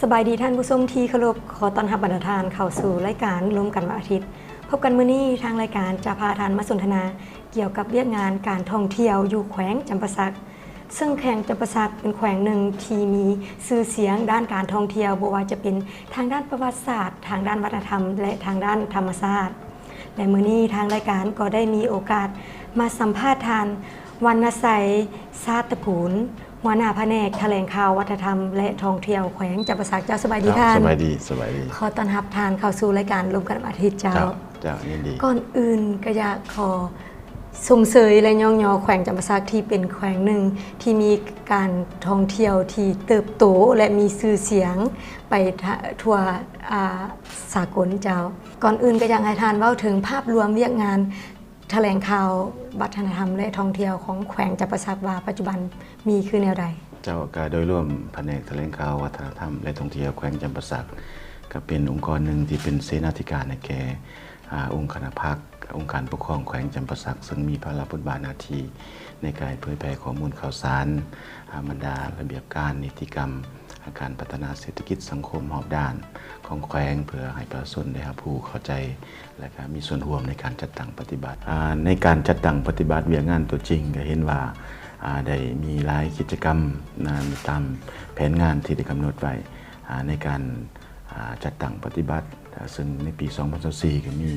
ສະບາຍດີທ່ານຜູ້ຊົມທີ່ເຄົາລົບ, ຂໍຕ້ອນຮັບບັນດາທ່ານເຂົ້າສູ່ລາຍການລົມກັນວັນອາທິດ. ພົບກັນມື້ນີ້, ທາງລາຍການຈະພາທ່ານມາສົນທະນາກ່ຽວກັບວຽກງານການທ່ອງທ່ຽວຢູ່ແຂວງຈຳປາສັກ, ເຊິ່ງແຂວງຈຳປາສັກເປັນແຂວງໜຶ່ງທີ່ມີຊື່ສຽງດ້ານການທ່ອງທ່ຽວ, ບໍ່ວ່າຈະເປັນທາງດ້ານປະຫວັດສາດ, ທາງດ້ານວັດທະນະທຳ ແລະ ທາງດ້ານທຳມະຊາດ. ແລະ ມື້ນີ້ທາງລາຍການກໍໄດ້ມີໂອກາດມາສຳພາດທ່ານ ວັນນະໄຊ ຊາດຕະກູນ, ຫົວໜ້າພະແນກຖະແຫຼງຂ່າວ, ວັດທະນະທຳ ແລະ ທ່ອງທ່ຽວແຂວງຈຳປາສັກ. ເຈົ້າ, ສະບາຍດີທ່ານ. ສະບາຍດີ, ສະບາຍດີ. ຂໍຕ້ອນຮັບທ່ານເຂົ້າສູ່ລາຍການລົມກັນວັນອາທິດເຈົ້າ. ເຈົ້າ, ເຈົ້າ, ຍິນດີ. ກ່ອນອື່ນກໍຢາກຂໍຊົມເຊີຍ ແລະ ຍ້ອງຍໍແຂວງຈຳປາສັກ ທີ່ເປັນແຂວງໜຶ່ງທີ່ມີການທ່ອງທ່ຽວທີ່ເຕີບໂຕ ແລະ ມີຊື່ສຽງໄປທະ-, ທົ່ວ, ອາ, ສາກົນເຈົ້າ. ກ່ອນອື່ນກໍຢາກໃຫ້ທ່ານເວົ້າເຖິງພາບລວມວຽກງານ ຖະແຫຼງຂ່າວວັດທະນະທຳ ແລະ ທ່ອງທ່ຽວຂອງແຂວງຈຳປາສັກວ່າປັດຈຸບັນມີຄືແນວໃດ? ເຈົ້າ, ກະໂດຍລວມພະແນກຖະແຫຼງຂ່າວວັດທະນະທຳ ແລະ ທ່ອງທ່ຽວແຂວງຈຳປາສັກ ກະເປັນອົງກອນໜຶ່ງທີ່ເປັນເສນາທິການໃຫ້ແກ່ ອາ, ອົງຄະນະພັກ, ອົງການປົກຄອງແຂວງຈຳປາສັກ ເຊິ່ງມີພາລະບົດບາດໜ້າທີ່ໃນການເຜີຍແຜ່ຂໍ້ມູນຂ່າວສານ, ອາ, ບັນດາລະບຽບການ, ນິຕິກຳ, ການພັດທະນາເສດຖະກິດສັງຄົມຮອບດ້ານຂອງແຂວງ ເພື່ອໃຫ້ປະຊາຊົນໄດ້ຮັບຮູ້ເຂົ້າໃຈ ແລະ ກະມີສ່ວນຮ່ວມໃນການຈັດຕັ້ງປະຕິບັດ. ອາ, ໃນການຈັດຕັ້ງປະຕິບັດວຽກງານຕົວຈິງ ກະເຫັນວ່າ, ອາ, ໄດ້ມີຫຼາຍກິດຈະກຳ, ນະ, ຕາມແຜນງານທີ່ໄດ້ກຳນົດໄວ້, ອາ, ໃນການ, ອາ, ຈັດຕັ້ງປະຕິບັດ, ອາ, ເຊິ່ງໃນປີສອງພັນຊາວສີ່ ກະມີ,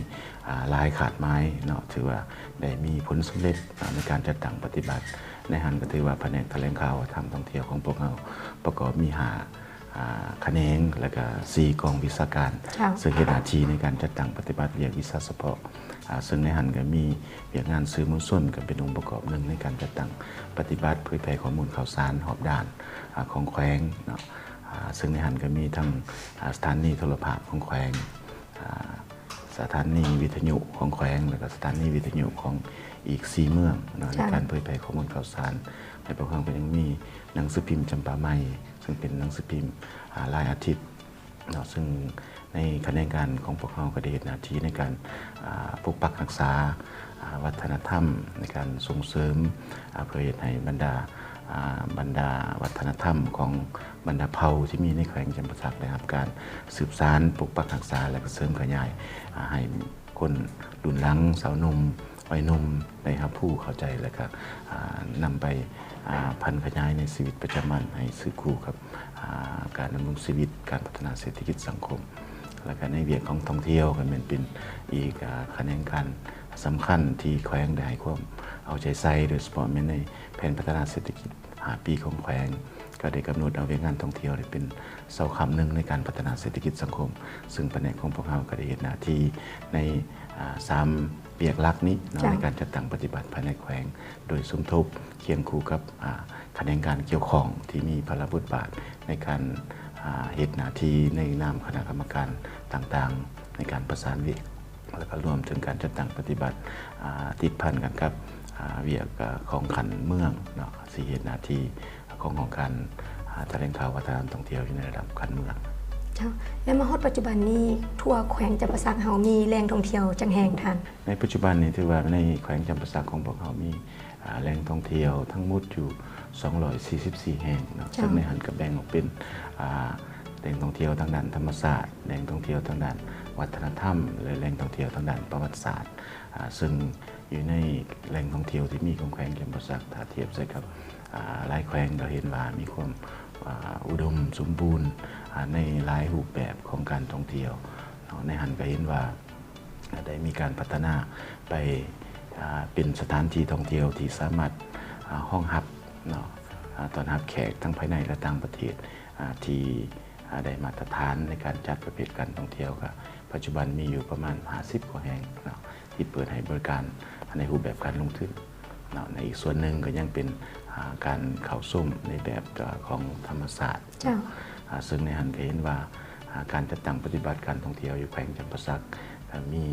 ອາ, ຫຼາຍຄາດໝາຍເນາະ, ຖືວ່າໄດ້ມີຜົນສຳເລັດ, ອາ, ໃນການຈັດຕັ້ງປະຕິບັດ. ໃນຫັ້ນກະຖືວ່າພະແນກຖະແຫຼງຂ່າວວັດທະນະທຳທ່ອງທ່ຽວຂອງພວກເຮົາປະກອບມີຫ້າ ອາ ຂະແໜງ ແລະກະສີ່ກອງວິຊາການ ເຊິ່ງເຮັດໜ້າທີ່ໃນການຈັດຕັ້ງປະຕິບັດວຽກວິຊາສະເພາະ ອາ ເຊິ່ງໃນຫັ້ນກະມີວຽກງານສື່ມວນຊົນ ກະເປັນອົງປະກອບໜຶ່ງໃນການຈັດຕັ້ງປະຕິບັດເຜີຍແຜ່ຂໍ້ມູນຂ່າວສານຮອບດ້ານ ອາ ຂອງແຂວງເນາະ ອາ ເຊິ່ງໃນຫັ້ນກະມີທັງ ອາ ສະຖານີໂທລະພາບຂອງແຂວງ ອາ ສະຖານີວິທະຍຸຂອງແຂວງ ແລະກະສະຖານີວິທະຍຸຂອງອີກສີ່ເມືອງເນາະ ໃນການເຜີຍແຜ່ຂໍ້ມູນຂ່າວສານ ແລະພວກເຮົາກະຍັງມີໜັງສືພິມຈຳປາໃໝ່ ເຊິ່ງເປັນໜັງສືພິມ ອາ ລາຍອາທິດເນາະ ເຊິ່ງໃນຂະແໜງການຂອງພວກເຮົາກະໄດ້ເຮັດໜ້າທີ່ໃນການ ອາ ປົກປັກຮັກສາ ອາ ວັດທະນະທຳ ໃນການສົ່ງເສີມ ອາ ເພື່ອເຮັດໃຫ້ບັນດາ ອາ ບັນດາວັດທະນະທຳຂອງບັນດາເຜົ່າທີ່ມີໃນແຂວງຈຳປາສັກໄດ້ຮັບການສືບສານ ປົກປັກຮັກສາ ແລະກະເສີມຂະຫຍາຍ ອາ ໃຫ້ ຄົນລຸ້ນຫຼັງ ຊາວໜຸ່ມ ໄວໜຸ່ມ ໄດ້ຮັບຮູ້ເຂົ້າໃຈ ແລະກະ ອາ ນຳໄປ ອາ ຜັນຂະຫຍາຍໃນຊີວິດປະຈຳວັນ ໃຫ້ສືບຄູ່ກັບ ອາ ການດຳລົງຊີວິດ ການພັດທະນາເສດຖະກິດສັງຄົມ ແລະກະໃນວຽກຂອງທ່ອງທ່ຽວ ກະແມ່ນເປັນອີກ ອາ ຂະແໜງການສຳຄັນທີ່ແຂວງໄດ້ໃຫ້ຄວາມເອົາໃຈໃສ່ ໂດຍສະເພາະແມ່ນໃນແຜນພັດທະນາເສດຖະກິດຫ້າປີຂອງແຂວງ ກະໄດ້ກຳນົດເອົາວຽກງານທ່ອງທ່ຽວນີ້ເປັນເສົາຄ້ຳໜຶ່ງໃນການພັດທະນາເສດຖະກິດສັງຄົມ ເຊິ່ງພະແນກຂອງພວກເຮົາກະໄດ້ເຮັດໜ້າທີ່ໃນ ອາ ສາມວຽກຫຼັກນີ້ເນາະ ໃນການຈັດຕັ້ງປະຕິບັດພາຍໃນແຂວງ ໂດຍສົມທົບຄຽງຄູ່ກັບ ອາ ຂະແໜງການກ່ຽວຂ້ອງທີ່ມີພາລະບົດບາດໃນການ ອາ ເຮັດໜ້າທີ່ໃນນາມຄະນະກຳມະການຕ່າງໆ ໃນການປະສານວຽກ ແລະກະລວມເຖິງການຈັດຕັ້ງປະຕິບັດ ອາ ຕິດພັນກັນກັບ ອາ ວຽກ ອາ ຂອງຂັ້ນເມືອງເນາະ ທີ່ເຮັດໜ້າທີ່ຂອງຫ້ອງການ ອາ ຖະແຫຼງຂ່າວວັດທະນະທຳທ່ອງທ່ຽວຢູ່ໃນລະດັບຂັ້ນເມືອງ. ເຈົ້າ ແລະມາຮອດປັດຈຸບັນນີ້ ທົ່ວແຂວງຈຳປາສັກເຮົາມີແຫຼ່ງທ່ອງທ່ຽວຈັກແຫ່ງທ່ານ? ໃນປັດຈຸບັນນີ້ຖືວ່າໃນແຂວງຈຳປາສັກຂອງພວກເຮົາມີ ອາ ແຫຼ່ງທ່ອງທ່ຽວທັງໝົດຢູ່ສອງຮ້ອຍສີ່ສິບສີ່ແຫ່ງເນາະ ເຊິ່ງໃນຫັ້ນກະແບ່ງອອກເປັນ ອາ ແຫຼ່ງທ່ອງທ່ຽວທາງດ້ານທຳມະຊາດ, ແຫຼ່ງທ່ອງທ່ຽວທາງດ້ານວັດທະນະທຳ ແລະ ແຫຼ່ງທ່ອງທ່ຽວທາງດ້ານປະຫວັດສາດ ອາ ເຊິ່ງຢູ່ໃນແຫຼ່ງທ່ອງທ່ຽວທີ່ມີຂອງແຂວງຈຳປາສັກ ຖ້າທຽບໃສ່ກັບ ອາ ຫຼາຍແຂວງ ກະເຫັນວ່າມີຄວາມ ອາ ອຸດົມສົມບູນ ອາ ໃນຫຼາຍຮູບແບບຂອງການທ່ອງທ່ຽວເນາະ ໃນຫັ້ນກະເຫັນວ່າ ໄດ້ມີການພັດທະນາໄປ ອາ ເປັນສະຖານທີ່ທ່ອງທ່ຽວທີ່ສາມາດ ອາ ຮອງຮັບເນາະ ອາ ຕ້ອນຮັບແຂກທັງພາຍໃນ ແລະ ຕ່າງປະເທດ ອາ ທີ່ ອາ ໄດ້ມາດຕະຖານໃນການຈັດປະເພດການທ່ອງທ່ຽວ ກະປັດຈຸບັນມີຢູ່ປະມານຫ້າສິບກວ່າແຫ່ງເນາະ ທີ່ເປີດໃຫ້ບໍລິການໃນຮູບແບບການລົງທຶນເນາະ ໃນອີກສ່ວນໜຶ່ງກະຍັງເປັນ ອາ ການເຂົ້າຊົມໃນແບບ ອາ ຂອງທຳມະຊາດ ເຈົ້າ ອາ ເຊິ່ງໃນຫັ້ນກະເຫັນວ່າ ອາ ການຈັດຕັ້ງປະຕິບັດການທ່ອງທ່ຽວຢູ່ແຂວງຈຳປາສັກ ກະມີ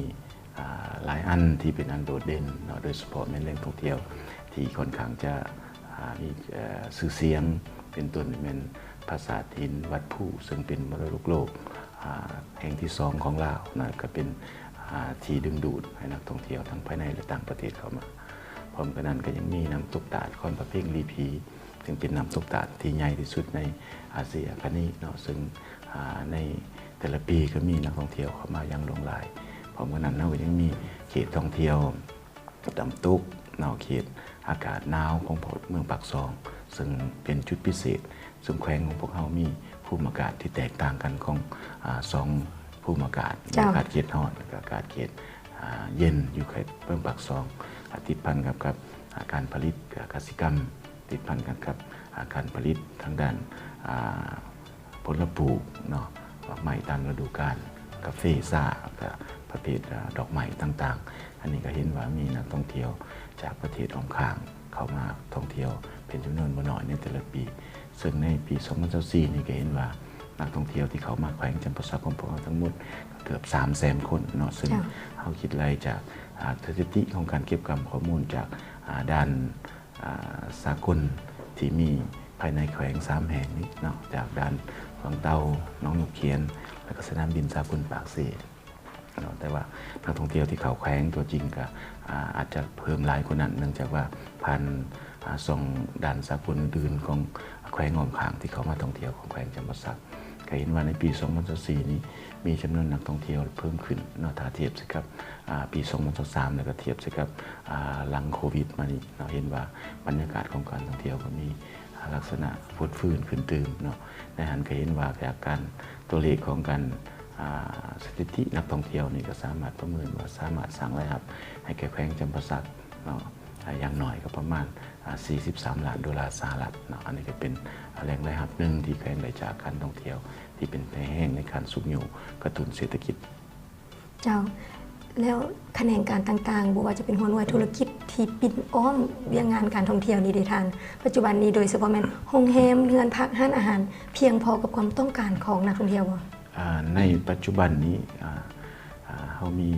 ອາ ຫຼາຍອັນທີ່ເປັນອັນໂດດເດັ່ນເນາະ ໂດຍສະເພາະແມ່ນແຫຼ່ງທ່ອງທ່ຽວທີ່ຂ້ອນຂ້າງຈະ ອາ ມີ ເອີ ຊື່ສຽງ ເປັນຕົ້ນແມ່ນປາສາດຫີນວັດພູ ເຊິ່ງເປັນມໍລະດົກໂລກ ອາ ແຫ່ງທີສອງຂອງລາວເນາະ ກະເປັນ ອາ ທີ່ດຶງດູດໃຫ້ນັກທ່ອງທ່ຽວທັງພາຍໃນ ແລະ ຕ່າງປະເທດເຂົ້າມາ. ພ້ອມກັນນັ້ນກະຍັງມີນ້ຳຕົກຕາດ ຄອນພະເພັງ ຫຼີ່ຜີ ເປັ ເປັນນ້ຳຕົກຕາດທີ່ໃຫຍ່ທີ່ສຸດໃນອາເຊຍອາຄະນີເນາະ ເຊິ່ງ ອາ ໃນແຕ່ລະປີກໍມີນັກທ່ອງທ່ຽວເຂົ້າມາຢ່າງຫຼວງຫຼາຍ. ພ້ອມກັນນັ້ນ ເຮົາກໍຍັງມີເຂດທ່ອງທ່ຽວນ້ຳຕົກເນາະ ເຂດອາກາດໜາວຂອງພວກເມືອງປາກຊ່ອງ ເຊິ່ງເປັນຈຸດພິເສດ ເຊິ່ງແຂວງຂອງພວກເຮົາມີພູມອາກາດທີ່ແຕກຕ່າງກັນຂອງ ອາ ສອງພູມອາກາດ ເຈົ້າ ອາກາດເຂດຮ້ອນ ແລະ ກໍອາກາດເຂດ ອາ ເຢັນ ຢູ່ເຂດເມືອງປາກຊ່ອງ ອາ ຕິດພັນກັບ ກັບ ອາ ການຜະລິດ ກະ ກະສິກຳ ຕິດພັນກັນກັບ ອາ ການຜະລິດທາງດ້ານ ອາ ຜົນລະປູກເນາະ ດອກໄມ້ຕາມລະດູການ ກາເຟຊາ ແລ້ວກະປະເພດ ອາ ດອກໄມ້ຕ່າງໆ. ອັນນີ້ກໍເຫັນວ່າມີນັກທ່ອງທ່ຽວຈາກປະເທດອ້ອມຂ້າງເຂົ້າມາທ່ອງທ່ຽວເປັນຈຳນວນບໍ່ໜ້ອຍໃນແຕ່ລະປີ ເຊິ່ງໃນປີສອງພັນຊາວສີ່ນີ້ກໍເຫັນວ່ານັກທ່ອງທ່ຽວທີ່ເຂົ້າມາແຂວງຈຳປາສັກຂອງພວກເຮົາທັງໝົດກໍເກືອບສາມແສນຄົນເນາະ ເຊິ່ງ ເຈົ້າ ເຮົາຄິດໄລ່ຈາກ ອາ ສະຖິຕິຂອງການເກັບກຳຂໍ້ມູນຈາກ ອາ ດ່ານ ອາ ສາກົນທີ່ມີພາຍໃນແຂວງສາມແຫ່ງນີ້ເນາະ ຈາກດ່ານວັງເຕົ່າ, ໜອງນົກຂຽນ ແລະ ກໍສະໜາມບິນສາກົນປາກເຊເນາະ. ແຕ່ວ່ານັກທ່ອງທ່ຽວທີ່ເຂົ້າແຂວງຕົວຈິງກໍ ອາ ອາດຈະເພີ່ມຫຼາຍກວ່ານັ້ນ ເນື່ອງຈາກວ່າຜ່ານ ອາ ຊ່ອງດ່ານສາກົນອື່ນໆຂອງແຂວງອ້ອມຂ້າງທີ່ເຂົ້າມາທ່ອງທ່ຽວຂອງແຂວງຈຳປາສັກ. ກໍເຫັນວ່າໃນປີສອງພັນຊາວສີ່ນີ້ ມີຈຳນວນນັກທ່ອງທ່ຽວເພີ່ມຂຶ້ນເນາະ ຖ້າທຽບໃສ່ກັບ ອາ ປີສອງພັນຊາວສາມ ແລ້ວກໍທຽບໃສ່ກັບ ອາ ຫຼັງໂຄວິດມານີ້ເນາະ ເຫັນວ່າບັນຍາກາດຂອງການທ່ອງທ່ຽວກໍມີ ອາ ລັກສະນະຟົດຟື້ນຂຶ້ນຕື່ມເນາະ. ໃນຫັ້ນກໍເຫັນວ່າຈາກການ ຕົວເລກຂອງການ ອາ ສະຖິຕິນັກທ່ອງທ່ຽວນີ້ ກໍສາມາດປະເມີນວ່າສາມາດສ້າງລາຍຮັບໃຫ້ແກ່ແຂວງຈຳປາສັກເນາະ ອາ ຢ່າງໜ້ອຍກໍປະມານ ອາ ສີ່ສິບສາມລ້ານໂດລາສະຫະລັດເນາະ. ອັນນີ້ກໍເປັນ ອາ ແຫຼ່ງລາຍຮັບໜຶ່ງທີ່ແຂວງໄດ້ຈາກການທ່ອງທ່ຽວ ທີ່ເປັນແຮງໃນການຊຸກຍູ້ກະຕຸ້ນເສດຖະກິດ. ເຈົ້າ ແລ້ວຂະແໜງການຕ່າງໆ ບໍ່ວ່າຈະເປັນຫົວໜ່ວຍທຸລະກິດທີ່ປິ່ນອ້ອມວຽກງານການທ່ອງທ່ຽວນີ້ເດທ່ານ ປັດຈຸບັນນີ້ ໂດຍສະເພາະແມ່ນໂຮງແຮມ, ເຮືອນພັກ, ຮ້ານອາຫານ ພຽງພໍກັບຄວາມຕ້ອງການຂອງນັກທ່ອງທ່ຽວບໍ່? ອາ ໃນປັດຈຸບັນນີ້ ອາ ອາ ເຮົາມີ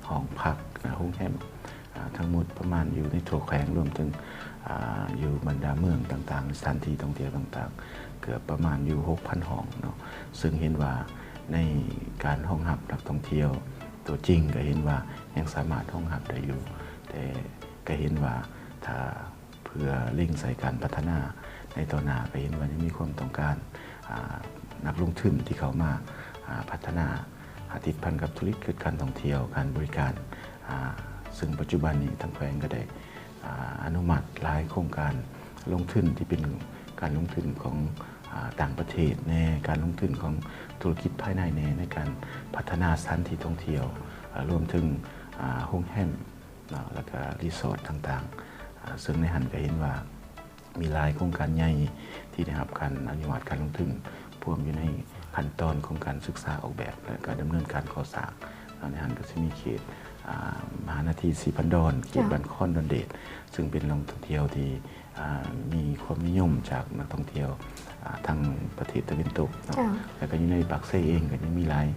ຫ້ອງພັກ ອາ ໂຮງແຮມ ອາ ທັງໝົດປະມານຢູ່ໃນທົ່ວແຂວງ ລວມເຖິງ ອາ ຢູ່ບັນດາເມືອງຕ່າງໆ ສະຖານທີ່ທ່ອງທ່ຽວຕ່າງໆ ເກືອບປະມານຢູ່ຫົກພັນຫ້ອງເນາະ. ເຊິ່ງເຫັນວ່າໃນການຮອງຮັບນັກທ່ອງທ່ຽວຕົວຈິງ ກໍເຫັນວ່າຍັງສາມາດຮອງຮັບໄດ້ຢູ່ ແຕ່ກໍເຫັນວ່າຖ້າເພື່ອເລັງໃສ່ການພັດທະນາໃນຕໍ່ໜ້າ ກໍເຫັນວ່າຍັງມີຄວາມຕ້ອງການ ອາ ນັກລົງທຶນທີ່ເຂົ້າມາ ອາ ພັດທະນາ ອາ ຕິດພັນກັບທຸລະກິດການທ່ອງທ່ຽວ ການບໍລິການ ອາ ເຊິ່ງປັດຈຸບັນນີ້ທາງແຂວງກໍໄດ້ ອາ ອະນຸມັດຫຼາຍໂຄງການລົງທຶນທີ່ເປັນການລົງທຶນຂອງ ອາ ຕ່າງປະເທດແດ່ ການລົງທຶນຂອງທຸລະກິດພາຍໃນແດ່ ໃນການພັດທະນາສະຖານທີ່ທ່ອງທ່ຽວ ອາ ລວມເຖິງ ອາ ໂຮງແຮມເນາະ ແລ້ວກະຣີສອດຕ່າງໆ ອາ ເຊິ່ງໃນຫັ້ນກໍເຫັນວ່າ ມີຫຼາຍໂຄງການໃຫຍ່ທີ່ໄດ້ຮັບການອະນຸມັດການລົງທຶນ ພວມຢູ່ໃນຂັ້ນຕອນຂອງການສຶກສາອອກແບບ ແລະ ການດຳເນີນການກໍ່ສ້າງ. ໃນຫັ້ນກໍຊິມີເຂດ ອາ ມະຫານະທີສີພັນດອນ ເຂດ ເຈົ້າ ບ້ານຄອນດອນເດດ ເຊິ່ງເປັນແຫຼ່ງທ່ອງທ່ຽວທີ່ ອາ ມີຄວາມນິຍົມຈາກນັກທ່ອງທ່ຽວ ອາ ທາງປະເທດຕາເວັນຕົກເນາະ. ເຈົ້າ. ແລ້ວກໍຢູ່ໃນປາກເຊເອງກໍຍັງມີຫຼາຍ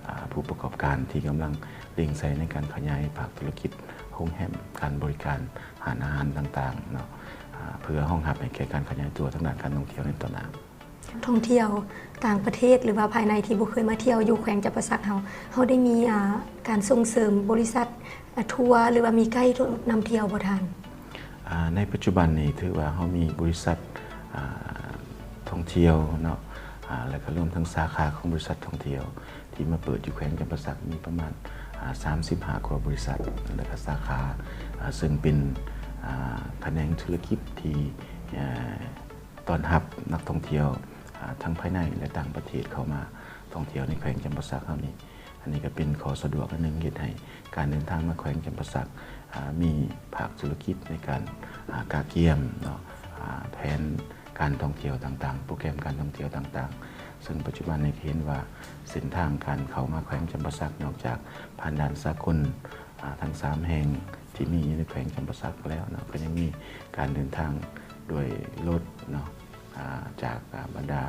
ອາ ຜູ້ປະກອບການທີ່ກຳລັງເລັງໃສ່ໃນການຂະຫຍາຍພາກທຸລະກິດໂຮງແຮມ, ການບໍລິການ, ຮ້ານອາຫານຕ່າງໆເນາະ ອາ ເພື່ອຮອງຮັບໃຫ້ແກ່ການຂະຫຍາຍຕົວທາງດ້ານການທ່ອງທ່ຽວໃນຕໍ່ໜ້າ. ທ່ອງທ່ຽວຕ່າງປະເທດ ຫຼືວ່າພາຍໃນທີ່ບໍ່ເຄີຍມາທ່ຽວຢູ່ແຂວງຈຳປາສັກເຮົາ, ເຮົາໄດ້ມີ ອາ ການສົ່ງເສີມບໍລິສັດ ອາ ທົວ ຫຼືວ່າມີໄກນຳທ່ຽວບໍ່ທ່ານ? ອາ ໃນປັດຈຸບັນນີ້ຖືວ່າເຮົາມີບໍລິສັດ ອາ ທ່ອງທ່ຽວເນາະ ອາ ແລ້ວກໍລວມທັງສາຂາຂອງບໍລິສັດທ່ອງທ່ຽວ ທີ່ມາເປີດຢູ່ແຂວງຈຳປາສັກມີປະມານ ອາ ສາມສິບຫ້າກວ່າບໍລິສັດ ແລ້ວກໍສາຂາ ອາ ເຊິ່ງເປັນ ອາ ຂະແໜງທຸລະກິດທີ່ ອາ ຕ້ອນຮັບນັກທ່ອງທ່ຽວ ອາ ທັງພາຍໃນ ແລະ ຕ່າງປະເທດເຂົ້າມາທ່ອງທ່ຽວໃນແຂວງຈຳປາສັກເຮົານີ້. ອັນນີ້ກໍເປັນຂໍ້ສະດວກອັນໜຶ່ງ ເຮັດໃຫ້ການເດີນທາງມາແຂວງຈຳປາສັກ ອາ ມີພາກທຸລະກິດໃນການ ອາ ກະກຽມເນາະ ອາ ແຜນການທ່ອງທ່ຽວຕ່າງໆ ໂປຣແກຣມການທ່ອງທ່ຽວຕ່າງໆ. ເຊິ່ງປັດຈຸບັນນີ້ກໍເຫັນວ່າເສັ້ນທາງການເຂົ້າມາແຂວງຈຳປາສັກ ນອກຈາກຜ່ານດ່ານສາກົນ ອາ ທັງສາມແຫ່ງທີ່ມີຢູ່ໃນແຂວງຈຳປາສັກແລ້ວເນາະ ກໍຍັງມີການເດີນທາງດ້ວຍລົດເນາະ ອາ ຈາກ ອາ ບັນດາ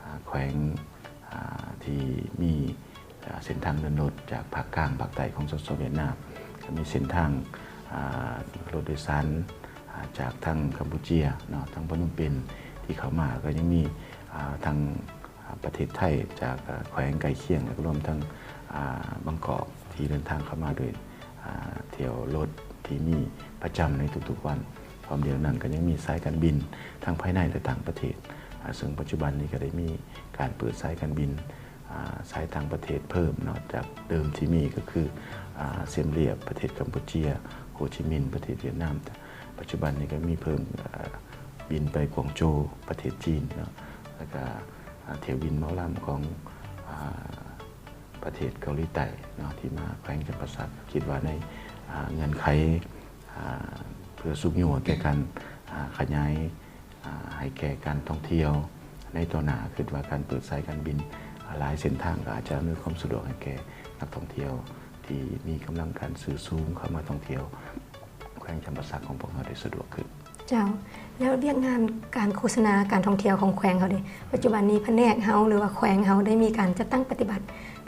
ອາ ແຂວງ ອາ ທີ່ມີ ອາ ເສັ້ນທາງເດີນລົດຈາກພາກກາງພາກໃຕ້ຂອງ ສສ ຫວຽດນາມ ກໍມີເສັ້ນທາງ ອາ ລົດໂດຍສານ ອາ ຈາກທາງກຳປູເຈຍເນາະ ທາງພະນົມເປັນທີ່ເຂົ້າມາ ກໍຍັງມີ ອາ ທາງ ອາ ປະເທດໄທ ຈາກ ອາ ແຂວງໃກ້ຄຽງ ແລະ ກໍລວມທັງ ອາ ບາງກອກ ທີ່ເດີນທາງເຂົ້າມາໂດຍ ອາ ຖ້ຽວລົດທີ່ມີປະຈຳໃນທຸກໆວັນ. ເພາ ພ້ອມດຽວນັ້ນກໍຍັງມີສາຍການບິນທັງພາຍໃນ ແລະ ຕ່າງປະເທດ ອາ ເຊິ່ງປັດຈຸບັນນີ້ກໍໄດ້ມີການເປີດສາຍການບິນ ອາ ສາຍຕ່າງປະເທດເພີ່ມເນາະ ຈາກເດີມທີ່ມີກໍຄື ອາ ຊຽມຣຽບ ປະເທດກຳປູເຈຍ, ໂຮຈິມິນ ປະເທດຫວຽດນາມ. ປັດຈຸບັນນີ້ກໍມີເພີ່ມ ອາ ບິນໄປກວາງໂຈ ປະເທດຈີນເນາະ ແລ້ວກໍ ອາ ຖ້ຽວບິນເໝົາລຳຂອງ ອາ ປະເທດເກົາຫຼີໃຕ້ເນາະ ທີ່ມາແຂວງຈຳປາສັກ. ຄິດວ່າໃນ ອາ ເງື່ອນໄຂ ອາ ເພື່ອຊຸກຍູ້ໃຫ້ແກ່ການ ອາ ຂະຫຍາຍ ອາ ໃຫ້ແກ່ການທ່ອງທ່ຽວໃນຕໍ່ໜ້າ, ຄິດວ່າການເປີດສາຍການບິນ ອາ ຫຼາຍເສັ້ນທາງ ກໍອາດຈະອຳນວຍຄວາມສະດວກໃຫ້ແກ່ນັກທ່ອງທ່ຽວທີ່ມີກຳລັງການຊື້ສູງເຂົ້າມາທ່ອງທ່ຽວແຂວງຈຳປາສັກຂອງພວກເຮົາໄດ້ສະດວກຂຶ້ນ. ເຈົ້າ ແລ້ວວຽກງານການໂຄສະນາການທ່ອງທ່ຽວຂອງແຂວງເຮົາເດ ປັດຈຸບັນນີ້ພະແນກເຮົາ ຫຼືວ່າແຂວງເຮົາໄດ້ມີການຈັດຕັ້ງປະຕິບັດ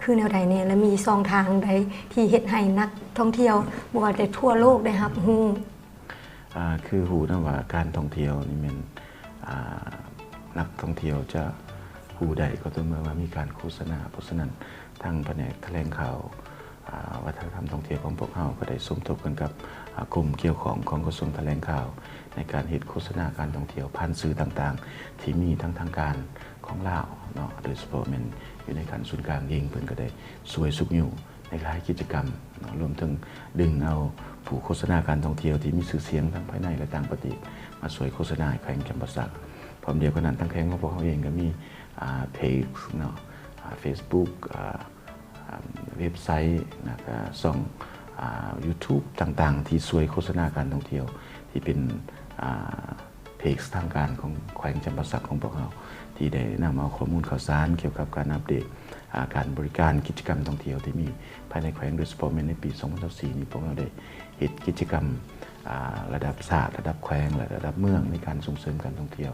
ຄືແນວໃດແດ່ ແລະ ມີຊ່ອງທາງໃດທີ່ເຮັດໃຫ້ນັກທ່ອງທ່ຽວ ບໍ່ວ່າແຕ່ທົ່ວໂລກໄດ້ຮັບຮູ້? ອາ ຄືຮູ້ນຳວ່າການທ່ອງທ່ຽວນີ້ແມ່ນ ອາ ນັກທ່ອງທ່ຽວຈະຮູ້ໄດ້ກໍຕໍ່ເມື່ອວ່າມີການໂຄສະນາ. ເພາະສະນັ້ນ ທາງພະແນກຖະແຫຼງຂ່າວ ອາ ວັດທະນະທຳທ່ອງທ່ຽວຂອງພວກເຮົາ ກໍໄດ້ສົມທົບກັນກັບ ອາ ກົມກ່ຽວຂ້ອງຂອງກະຊວງຖະແຫຼງຂ່າວ ໃນການເຮັດໂຄສະນາການທ່ອງທ່ຽວຜ່ານສື່ຕ່າງໆ ທີ່ມີທັງທາງການຂອງລາວເນາະ ໂດຍສະເພາະແມ່ນຢູ່ໃນຂັ້ນສູນກາງເອງ ເພິ່ນກໍໄດ້ຊ່ວຍຊຸກຍູ້ໃນຫຼາຍກິດຈະກຳເນາະ ລວມເຖິງດຶງເອົາຜູ້ໂຄສະນາການທ່ອງທ່ຽວທີ່ມີຊື່ສຽງທັງພາຍໃນ ແລະ ຕ່າງປະເທດ ມາຊ່ວຍໂຄສະນາໃຫ້ແຂວງຈຳປາສັກ. ພ້ອມດຽວກັນນັ້ນ ທາງແຂວງຂອງພວກເຮົາເອງກໍມີ ອາ ເພຈເນາະ ອາ ເຟສບຸກ ອາ ອາ ເວັບໄຊ ແລ້ວກະຊ່ອງ ອາ ຢູທູບຕ່າງໆ ທີ່ຊ່ວຍໂຄສະນາການທ່ອງທ່ຽວ ທີ່ເປັນ ອາ ເພຈທາງການຂອງແຂວງຈຳປາສັກຂອງພວກເຮົາ ທີ່ໄດ້ນຳເອົາຂໍ້ມູນຂ່າວສານກ່ຽວກັບການອັບເດດ ອາ ການບໍລິການກິດຈະກຳທ່ອງທ່ຽວທີ່ມີພາຍໃນແຂວງ. ໂດຍສະເພາະແມ່ນໃນປີສອງພັນຊາວສີ່ນີ້ ພວກເຮົາໄດ້ເຮັດກິດຈະກຳ ອາ ລະດັບຊາດ, ລະດັບແຂວງ ແລະ ລະດັບເມືອງ ໃນການສົ່ງເສີມການທ່ອງທ່ຽວ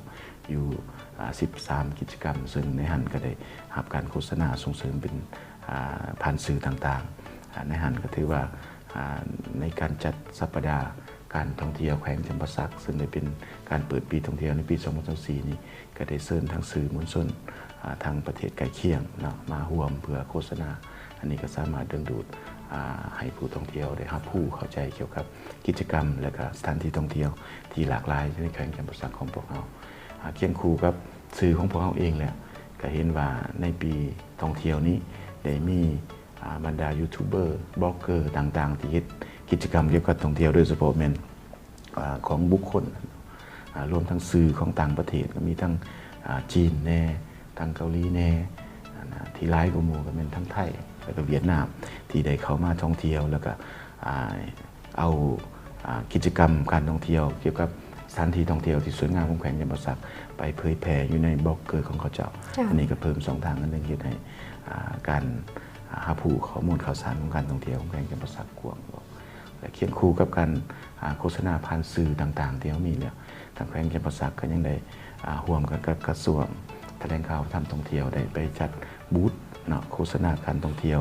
ຢູ່ ອາ ສິບສາມກິດຈະກຳ, ເຊິ່ງໃນຫັ້ນກໍໄດ້ຮັບການໂຄສະນາສົ່ງເສີມເປັນ ອາ ຜ່ານສື່ຕ່າງໆ. ອາ ໃນຫັ້ນກໍຖືວ່າ ອາ ໃນການຈັດສັບປະດາການທ່ອງທ່ຽວແຂວງຈຳປາສັກ ເຊິ່ງໄດ້ເປັນການເປີດປີທ່ອງທ່ຽວໃນປີສອງພັນຊາວສີ່ນີ້ ກໍໄດ້ເຊີນທັງສື່ມວນຊົນ ອາ ທາງປະເທດໃກ້ຄຽງເນາະ ມາຮ່ວມເພື່ອໂຄສະນາ. ອັນນີ້ກໍສາມາດດຶງດູດ ອາ ໃຫ້ຜູ້ທ່ອງທ່ຽວໄດ້ຮັບຮູ້ເຂົ້າໃຈກ່ຽວກັບກິດຈະກຳ ແລະ ກະສະຖານທີ່ທ່ອງທ່ຽວທີ່ຫຼາກຫຼາຍໃນແຂວງຈຳປາສັກຂອງພວກເຮົາ. ອາ ຄຽງຄູ່ກັບສື່ຂອງພວກເຮົາເອງແຫຼະ ກະເຫັນວ່າໃນປີທ່ອງທ່ຽວນີ້ໄດ້ມີ ອາ ບັນດາຢູທູບເບີ ບລັອກເກີຕ່າງໆ ທີ່ເຮັດກິດຈະກຳກ່ຽວກັບທ່ອງທ່ຽວ ໂດຍສະເພາະແມ່ນ ອາ ຂອງບຸກຄົນ ອາ ລວມທັງສື່ຂອງຕ່າງປະເທດ ກໍມີທັງ ອາ ຈີນແດ່ ທັງເກົາຫຼີແດ່ ອັນນະ ທີ່ຫຼາຍກວ່າໝູ່ກໍແມ່ນທັງໄທ ແລ້ວກໍຫວຽດນາມ ທີ່ໄດ້ເຂົ້າມາທ່ອງທ່ຽວ ແລ້ວກໍ ອາ ເອົາ ອາ ກິດຈະກຳການທ່ອງທ່ຽວກ່ຽວກັບສະຖານທີ່ທ່ອງທ່ຽວທີ່ສວຍງາມຂອງແຂວງຈຳປາສັກ ໄປເຜີຍແຜ່ຢູ່ໃນບລັອກເກີຂອງເຂົາເຈົ້າ. ເຈົ້າ. ອັນນີ້ກໍເພີ່ມຊ່ອງທາງອັນໜຶ່ງເຮັດໃຫ້ ອາ ການ ອາ ຮັບຮູ້ຂໍ້ມູນຂ່າວສານຂອງການທ່ອງທ່ຽວຂອງແຂວງຈຳປາສັກກວ້າງອອກ ແລະ ຄຽງຄູ່ກັບການ ອາ ໂຄສະນາຜ່ານສື່ຕ່າງໆ ທີ່ເຮົາມີແລ້ວ ທາງແຂວງຈຳປາສັກກໍຍັງໄດ້ ອາ ຮ່ວມກັນກັບກະຊວງຖະແຫຼງຂ່າວ ວັດທະນະທຳ ທ່ອງທ່ຽວ ໄດ້ໄປຈັດບູດເນາະ ໂຄສະນາການທ່ອງທ່ຽວ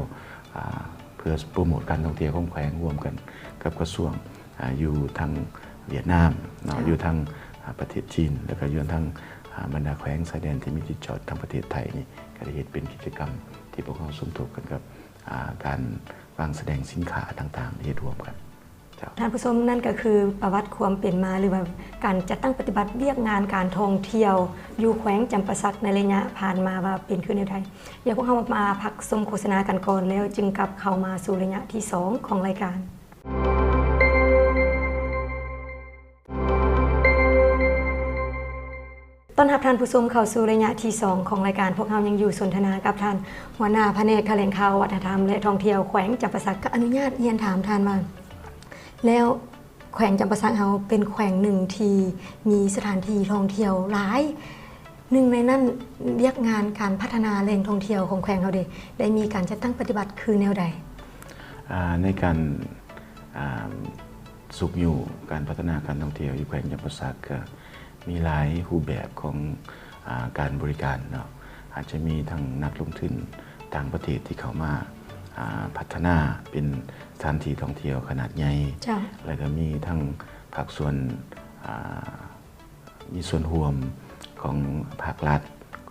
ອາ ເພື່ອໂປຣໂມດການທ່ອງທ່ຽວຂອງແຂວງ ຮ່ວມກັນກັບກະຊວງ ອາ ຢູ່ທາງຫວຽດນາມເນາະ ເຈົ້າ ຢູ່ທາງ ອາ ປະເທດຈີນ ແລ້ວກໍຢູ່ທາງ ອາ ບັນດາແຂວງຊາຍແດນທີ່ມີຕິດຈອດທາງປະເທດໄທນີ້ ກໍໄດ້ເຮັດເປັນກິດຈະກຳທີ່ພວກເຮົາສົມທົບກັນກັບ ອາ ການວາງສະແດງສິນຄ້າຕ່າງໆ ເຮັດຮ່ວມກັນ. ເຈົ້າ. ທ່ານຜູ້ຊົມ, ນັ້ນກໍຄືປະຫວັດຄວາມເປັນມາ ຫຼືວ່າການຈັດຕັ້ງປະຕິບັດວຽກງານການທ່ອງທ່ຽວຢູ່ແຂວງຈຳປາສັກໃນໄລຍະຜ່ານມາວ່າເປັນຄືແນວໃດ. ດຽວພວກເຮົາມາພັກຊົມໂຄສະນາກັນກ່ອນ ແລ້ວຈຶ່ງກັບເຂົ້າມາສູ່ໄລຍະທີສອງຂອງລາຍການ. ຕ້ອນຮັບທ່ານຜູ້ຊົມເຂົ້າສູ່ໄລຍະທີສອງຂອງລາຍການ. ພວກເຮົາຍັງຢູ່ສົນທະນາກັບທ່ານຫົວໜ້າພະແນກຖະແຫຼງຂ່າວ ວັດທະນະທຳ ແລະ ທ່ອງທ່ຽວແຂວງຈຳປາສັກ. ກໍອະນຸຍາດຮຽນຖາມທ່ານວ່າ ແລ້ວແຂວງຈຳປາສັກເຮົາເປັນແຂວງໜຶ່ງທີ່ມີສະຖານທີ່ທ່ອງທ່ຽວຫຼາຍ, ໜຶ່ງໃນນັ້ນວຽກງານການພັດທະນາແຫຼ່ງທ່ອງທ່ຽວຂອງແຂວງເຮົາເດ ໄດ້ມີການຈັດຕັ້ງປະຕິບັດຄືແນວໃດ? ອາ ໃນການ ອາ ຊຸກຍູ້ການພັດທະນາການທ່ອງທ່ຽວຢູ່ແຂວງຈຳປາສັກ ກໍມີຫຼາຍຮູບແບບຂອງ ອາ ການບໍລິການເນາະ. ອາດຈະມີທັງນັກລົງທຶນຕ່າງປະເທດທີ່ເຂົ້າມາ ອາ ພັດທະນາເປັນສະຖານທີ່ທ່ອງທ່ຽວຂະໜາດໃຫຍ່ ເຈົ້າ. ແລ້ວກໍມີທັງພາກສ່ວນ ອາ ມີສ່ວນຮ່ວມຂອງພາກລັດ,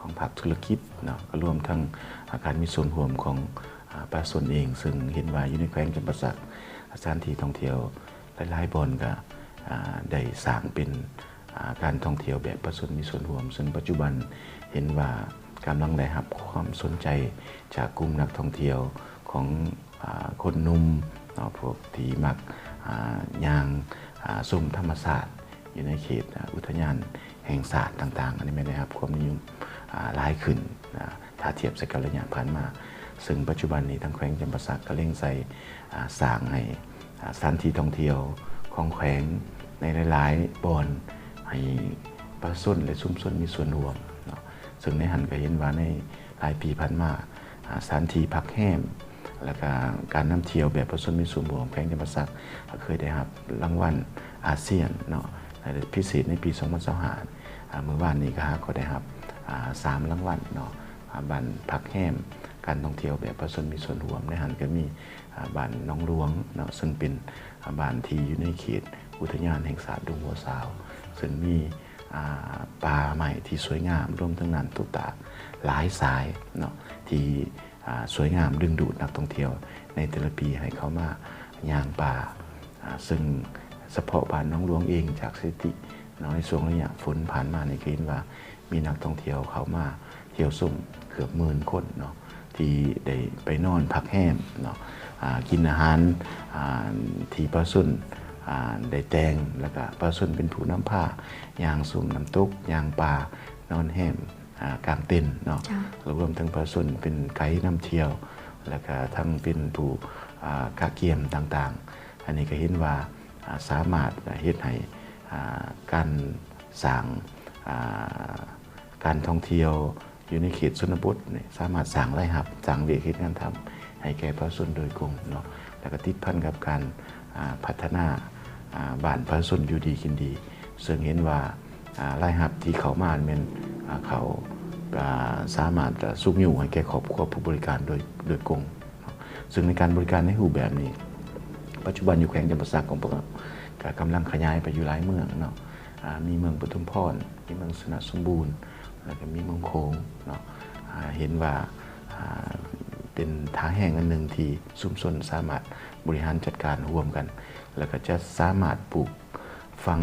ຂອງພາກທຸລະກິດເນາະ, ກໍລວມທັງ ອາ ການມີສ່ວນຮ່ວມຂອງ ອາ ປະຊາຊົນເອງ, ເຊິ່ງເຫັນວ່າຢູ່ໃນແຂວງຈຳປາສັກ ສະຖານທີ່ທ່ອງທ່ຽວຫຼາຍໆບ່ອນກໍ ອາ ໄດ້ສ້າງເປັນ ອາ ການທ່ອງທ່ຽວແບບປະຊາຊົນມີສ່ວນຮ່ວມ, ເຊິ່ງປັດຈຸບັນເຫັນວ່າກຳລັງໄດ້ຮັບຄວາມສົນໃຈຈາກກຸ່ມນັກທ່ອງທ່ຽວຂອງ ອາ ຄົນໜຸ່ມເນາະ, ພວກທີ່ມັກ ອາ ຍ່າງ ອາ ຊົມທຳມະຊາດຢູ່ໃນເຂດ ອາ ອຸທະຍານແຫ່ງຊາດຕ່າງໆ, ອັນນີ້ແມ່ນໄດ້ຮັບຄວາມນິຍົມ ອາ ຫຼາຍຂຶ້ນ ອາ ຖ້າທຽບໃສ່ກັບໄລຍະຜ່ານມາ. ເຊິ່ງປັດຈຸບັນນີ້ທາງແຂວງຈຳປາສັກກໍເລັ່ງໃສ່ ອາ ສ້າງໃຫ້ ອາ ສະຖານທີ່ທ່ອງທ່ຽວຂອງແຂວງໃນຫຼາຍໆບ່ອນ ໃຫ້ປະຊາຊົນ ແລະ ຊຸມຊົນມີສ່ວນຮ່ວມເນາະ. ເຊິ່ງໃນຫັ້ນກໍເຫັນວ່າໃນຫຼາຍປີຜ່ານມາ ອາ ສະຖານທີ່ພັກແຮມ ແລະ ກະການນຳທ່ຽວແບບປະຊາຊົນມີສ່ວນຮ່ວມ ແຂວງຈຳປາສັກກໍເຄີຍໄດ້ຮັບລາງວັນອາຊຽນເນາະ, ແລະ ພິເສດໃນປີສອງພັນຊາວຫ້າ ອາ ມື້ວານນີ້ກໍຫາກໍໄດ້ຮັບ ອາ ສາມລາງວັນເນາະ. ອາ ບ້ານພັກແຮມ ການທ່ອງທ່ຽວແບບປະຊາຊົນມີສ່ວນຮ່ວມ ໃນຫັ້ນກໍມີ ອາ ບ້ານໜອງຫຼວງເນາະ, ເຊິ່ງເປັນ ອາ ບ້ານທີ່ຢູ່ໃນເຂດອຸທະຍານແຫ່ງຊາດດົງຫົວສາວ ເຊິ່ງມີ ອາ ປ່າໄມ້ທີ່ສວຍງາມ ລວມເຖິງນ້ຳຕົກຕາດຫຼາຍສາຍເນາະ ທີ່ ອາ ສວຍງາມດຶງດູດນັກທ່ອງທ່ຽວໃນແຕ່ລະປີໃຫ້ເຂົ້າມາຍ່າງປ່າ. ອາ ເຊິ່ງສະເພາະບ້ານໜອງຫຼວງເອງ ຈາກສະຖິຕິເນາະ ໃນຊ່ວງໄລຍະຝົນຜ່ານມານີ້ ກໍເຫັນວ່າມີນັກທ່ອງທ່ຽວເຂົ້າມາທ່ຽວຊົມເກືອບໝື່ນຄົນເນາະ ທີ່ໄດ້ໄປນອນພັກແຮມເນາະ, ອາ ກິນອາຫານ ອາ ທີ່ປະຊາຊົນ ອາ ໄດ້ແຕ່ງ ແລ້ວກະປະຊາຊົນເປັນຜູ້ນຳພາຍ່າງຊົມນ້ຳຕົກ ຍ່າງປ່າ ນອນແຮມ ອາ ກາງເຕັນເນາະ, ເຈົ້າ ລວມເຖິງປະຊາຊົນເປັນໄກນຳທ່ຽວ ແລ້ວກະທັງເປັນຜູ້ ອາ ກະກຽມຕ່າງໆ. ອັນນີ້ກໍເຫັນວ່າ ອາ ສາມາດເຮັດໃຫ້ ອາ ການສ້າງ ອາ ການທ່ອງທ່ຽວຢູ່ໃນເຂດຊົນນະບົດນີ້ ສາມາດສ້າງລາຍຮັບ ສ້າງວຽກເຮັດງານທຳໃຫ້ແກ່ປະຊາຊົນໂດຍກົງເນາະ, ແລ້ວກໍຕິດພັນກັບການ ອາ ພັດທະນາ ອາ ບ້ານປະຊາຊົນຢູ່ດີກິນດີ ເຊິ່ງເຫັນວ່າ ອາ ລາຍຮັບທີ່ເຂົ້າມາແມ່ນ ອາ ເຂົາ ອາ ສາມາດ ອາ ຊຸກຍູ້ໃຫ້ແກ່ຄອບຄົວຜູ້ບໍລິການໂດຍ ໂດຍກົງເນາະ. ເຊິ່ງໃນການບໍລິການໃນຮູບແບບນີ້ ປັດຈຸບັນຢູ່ແຂວງຈຳປາສັກຂອງພວກເຮົາ ກໍກຳລັງຂະຫຍາຍໄປຢູ່ຫຼາຍເມືອງເນາະ, ອາ ມີເມືອງປະທຸມພອນ, ມີເມືອງຊະນະສົມບູນ ແລ້ວກໍມີເມືອງໂຂງເນາະ. ອາ ເຫັນວ່າ ອາ ເປັນທ່າແຮງອັນໜຶ່ງທີ່ຊຸມຊົນສາມາດບໍລິຫານຈັດການຮ່ວມກັນ ແລ້ວກໍຈະສາມາດປູກ ຝັງ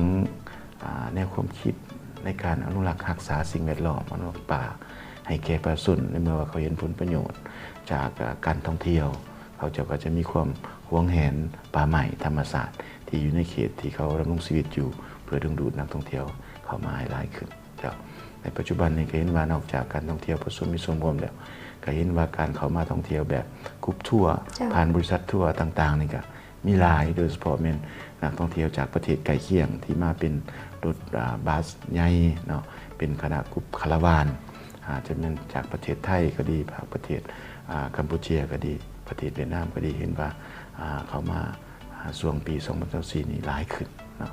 ອາ ແນວຄວາມຄິດໃນການອະນຸລັກຮັກສາສິ່ງແວດລ້ອມ, ອະນຸລັກປ່າໃຫ້ແກ່ປະຊາຊົນ, ໃນເມື່ອວ່າເຂົາເຫັນຜົນປະໂຫຍດຈາກ ອາ ການທ່ອງທ່ຽວ, ເຂົາເຈົ້າກໍຈະມີຄວາມຫວງແຫນປ່າໄມ້ທຳມະຊາດທີ່ຢູ່ໃນເຂດທີ່ເຂົາດຳລົງຊີວິດຢູ່ ເພື່ອດຶງດູດນັກທ່ອງທ່ຽວເຂົ້າມາໃຫ້ຫຼາຍຂຶ້ນ. ເຈົ້າ ໃນປັດຈຸບັນນີ້ກໍເຫັນວ່ານອກຈາກການທ່ອງທ່ຽວປະຊາຊົນມີສ່ວນຮ່ວມແລ້ວ, ກໍເຫັນວ່າການເຂົ້າມາທ່ອງທ່ຽວແບບກຣຸບທົວ ເຈົ້າ ຜ່ານບໍລິສັດທົວຕ່າງໆນີ້ກໍ ມີຫຼາຍ, ໂດຍສະເພາະແມ່ນນັກທ່ອງທ່ຽວຈາກປະເທດໃກ້ຄຽງທີ່ມາເປັນລົດ ອາ ບັສໃຫຍ່ເນາະ, ເປັນຄະນະກຸ່ມຄາລາວານ, ອາດຈະແມ່ນຈາກປະເທດໄທກໍດີ, ຈາກປະເທດ ອາ ກຳປູເຈຍກໍດີ, ປະເທດຫວຽດນາມກໍດີ, ເຫັນວ່າ ອາ ເຂົ້າມາ ອາ ຊ່ວງປີສອງພັນຊາວສີ່ນີ້ຫຼາຍຂຶ້ນເນາະ.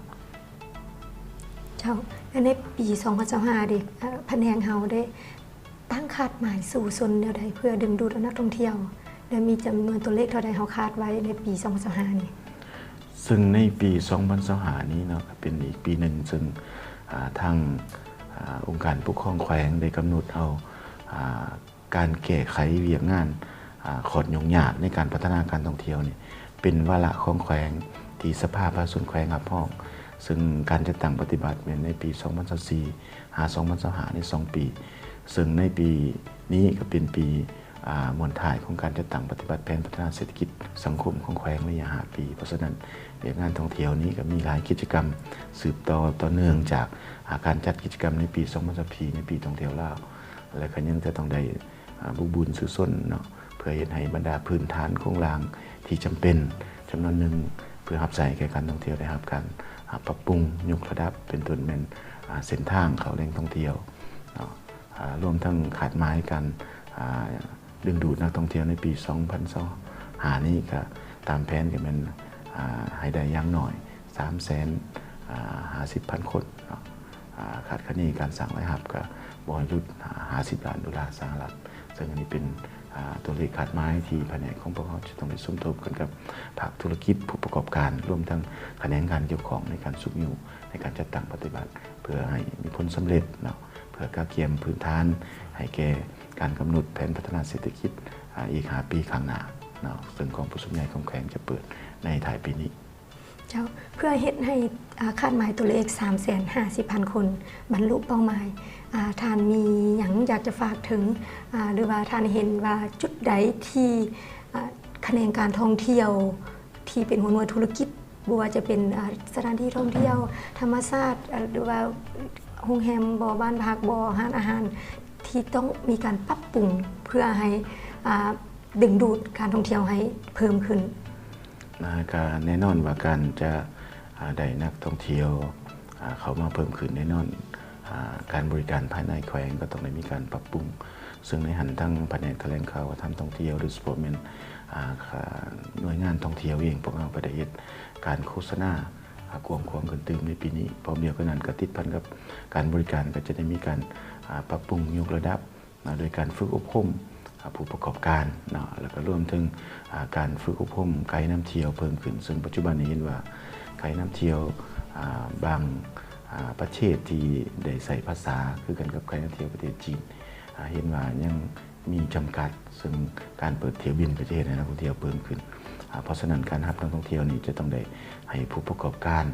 ເຈົ້າ ແລະ ໃນປີສອງພັນຊາວຫ້າເດ ອາ ພະແນງເຮົາໄດ້ ຕັ້ງຄາດໝາຍສູ້ຊົນແນວໃດເພື່ອດຶງດູດເອົານັກທ່ອງທ່ຽວ ແລະ ມີຈຳນວນຕົວເລກເທົ່າໃດເຮົາຄາດໄວ້ໃນປີສອງພັນຊາວຫ້ານີ້? ເຊິ່ງໃນປີສອງພັນຊາວຫ້ານີ້ເນາະ ກໍເປັນອີກປີໜຶ່ງເຊິ່ງ ອາ ທາງ ອາ ອົງການປົກຄອງແຂວງໄດ້ກຳນົດເອົາ ອາ ການແກ້ໄຂວຽກງານ ອາ ຄອດຫຍຸ້ງຍາກໃນການພັດທະນາການທ່ອງທ່ຽວນີ້ ເປັນວາລະຂອງແຂວງທີ່ສະພາປະຊາຊົນແຂວງຮັບຮອງ, ເຊິ່ງການຈັດຕັ້ງປະຕິບັດແມ່ນໃນປີສອງພັນຊາວສີ່ ຫາ ສອງພັນຊາວຫ້າ ໃນສອງປີ, ເຊິ່ງໃນປີນີ້ກໍເປັນປີ ອາ ມ້ວນທ້າຍຂອງການຈັດຕັ້ງປະຕິບັດແຜນພັດທະນາເສດຖະກິດສັງຄົມຂອງແຂວງໄລຍະຫ້າປີ. ເພາະສະນັ້ນ ວຽກງານທ່ອງທ່ຽວນີ້ກໍມີຫຼາຍກິດຈະກຳສືບຕໍ່ຕໍ່ເນື່ອງຈາກ ອາ ການຈັດກິດຈະກຳໃນປີສອງພັນຊາວສີ່ ໃນປີທ່ອງທ່ຽວລາວ ແລະ ກໍຍັງຈະຕ້ອງໄດ້ ອາ ບຸກບຸນສູ້ຊົນເນາະ ເພື່ອເຮັດໃຫ້ບັນດາພື້ນຖານໂຄງລ່າງທີ່ຈຳເປັນຈຳນວນໜຶ່ງ ເພື່ອຮັບໃຊ້ແກ່ການທ່ອງທ່ຽວໄດ້ຮັບການ ອາ ປັບປຸງຍົກລະດັບ ເປັນຕົ້ນແມ່ນ ອາ ເສັ້ນທາງເຂົ້າແຫຼ່ງທ່ອງທ່ຽວເນາະ ອາ ລວມທັງຄາດໝາຍການ ອາ ດຶງດູດນັກທ່ອງທ່ຽວໃນປີສອງພັນຊາວຫ້ານີ້ ກໍຕາມແຜນກໍແມ່ນ ອາ ໃຫ້ໄດ້ຢ່າງໜ້ອຍ ສາມແສນຫ້າສິບພັນຄົນເນາະ. ອາ ຄາດຄະເນການສ້າງລາຍຮັບກໍບໍ່ໃຫ້ຫຼຸດຫ້າສິບລ້ານໂດລາສະຫະລັດ, ເຊິ່ງອັນນີ້ເປັນ ອາ ຕົວເລກຄາດໝາຍທີ່ພະແນກຂອງພວກເຮົາຈະຕ້ອງໄດ້ສົມທົບກັນກັບພາກທຸລະກິດ, ຜູ້ປະກອບການ, ລວມທັງຂະແໜງການກ່ຽວຂ້ອງໃນການຊຸກຍູ້ໃນການຈັດຕັ້ງປະຕິບັດ ເພື່ອໃຫ້ມີຜົນສຳເລັດເນາະ, ເພື່ອກະກຽມພື້ນຖານໃຫ້ແກ່ການກຳນົດແຜນພັດທະນາເສດຖະກິດ ອາ ອີກຫ້າປີຂ້າງໜ້າເນາະ, ເຊິ່ງກອງປະຊຸມໃຫຍ່ຂອງແຂວງຈະເປີດໃນທ້າຍປີນີ້. ເຈົ້າ ເພື່ອເຮັດໃຫ້ ອາ ຄາດໝາຍຕົວເລກ ສາມແສນຫ້າສິບພັນຄົນ ບັນລຸເປົ້າໝາຍ ອາ ທ່ານມີຫຍັງຢາກຈະຝາກເຖິງ ອາ ຫຼືວ່າທ່ານເຫັນວ່າຈຸດໃດທີ່ ອາ ຂະແໜງການທ່ອງທ່ຽວ ທີ່ເປັນຫົວໜ່ວຍທຸລະກິດ ບໍ່ວ່າຈະເປັນ ອາ ສະຖານທີ່ທ່ອງທ່ຽວທຳມະຊາດ ອາ ຫຼືວ່າໂຮງແຮມບໍ ບ້ານພັກບໍ ຮ້ານອາຫານ ທີ່ຕ້ອງມີການປັບປຸງ ເພື່ອໃຫ້ ອາ ດຶງດູດການທ່ອງທ່ຽວໃຫ້ເພີ່ມຂຶ້ນ? ອາ ກະແນ່ນອນວ່າການຈະ ອາ ໄດ້ນັກທ່ອງທ່ຽວ ອາ ເຂົ້າມາເພີ່ມຂຶ້ນແນ່ນອນ ອາ ການບໍລິການພາຍໃນແຂວງກໍຕ້ອງໄດ້ມີການປັບປຸງ ເຊິ່ງໃນຫັ້ນທັງພະແນກຖະແຫຼງຂ່າວ ວັດທະນະທຳ ທ່ອງທ່ຽວ ໂດຍສະເພາະແມ່ນ ອາ ໜ່ວຍງານທ່ອງທ່ຽວເອງ ພວກເຮົາກໍໄດ້ເຮັດການໂຄສະນາ ອາ ກວ້າງຂວາງຂຶ້ນຕື່ມໃນປີນີ້. ພ້ອມດຽວກັນນັ້ນກໍຕິດພັນກັບການບໍລິການ ກໍຈະໄດ້ມີການ ອາ ປັບປຸງຍົກລະດັບ ນະ ໂດຍການຝຶກອົບຮົມ ອາ ຜູ້ປະກອບການເນາະ ແລ້ວກໍລວມເຖິງ ອາ ການຝຶກອົບຮົມໄກນຳທ່ຽວເພີ່ມຂຶ້ນ ເຊິ່ງປັດຈຸບັນນີ້ເຫັນວ່າໄກນຳທ່ຽວ ອາ ບາງ ອາ ປະເທດທີ່ໄດ້ໃຊ້ພາສາຄືກັນກັບໄກນຳທ່ຽວປະເທດຈີນ ອາ ເຫັນວ່າຍັງມີຈຳກັດ ເຊິ່ງການເປີດຖ້ຽວບິນກໍຈະເຮັດໃຫ້ນັກທ່ອງທ່ຽວເພີ່ມຂຶ້ນ. ອາ ເພາະສະນັ້ນການຮັບນັກທ່ອງທ່ຽວນີ້ຈະຕ້ອງໄດ້ໃຫ້ຜູ້ປະກອບການ